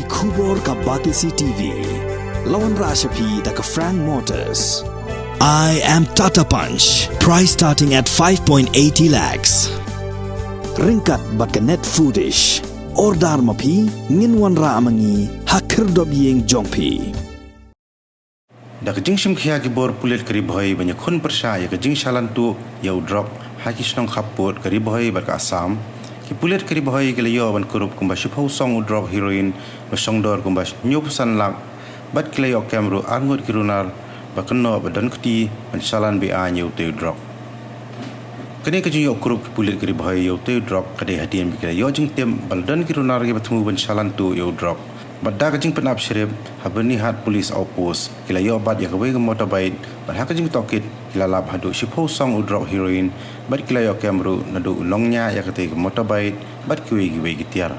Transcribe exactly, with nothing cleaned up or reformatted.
Khubor ka Batesi T V. La wanrah sha phi da ka Frank Motors. I am Tata Punch. Price starting at five point eighty lakhs. Ryngkat bad ka Net Foodish. Order ma phi, ngin wanrah ma ngi ha khyrdop ïing jong phi. Da ka jingshimkhia ki bor pulit ka Ri Bhoi ban ïakhun pyrshah ïa ka jingshalan tuh ïa u drok ha ki shnong khappud ka Ri Bhoi bad ka Assam, ki pulit ka Ri Bhoi ki la ïoh ban kurup kumba shiphew song u drok heroin ba shongdor kumba hynñiewphew san lak, bad ki la ïoh kem ruh ar ngut ki runar ba kynnoh ba don kti ban shalan be-aiñ ïa utei u drok. Kane ka jingïoh kurup ki pulit ka Ri Bhoi ïa utei u drok ka dei hadien ba ki la ïoh jingtip ba la don ki runar kiba thmu ban shalan tuh ïa u drok. Bad da ka jingpynap shrip ha Byrnihat Police Outpost, ki la ïoh bat ïa kawei ka motorbike, bad ha ka jingtohkit ki la lap haduh shiphew song u drok heroin, bad ki la ïoh kem ruh naduh u nongñiah ïa katei ka motorbike bad kiwei kiwei ki tiar.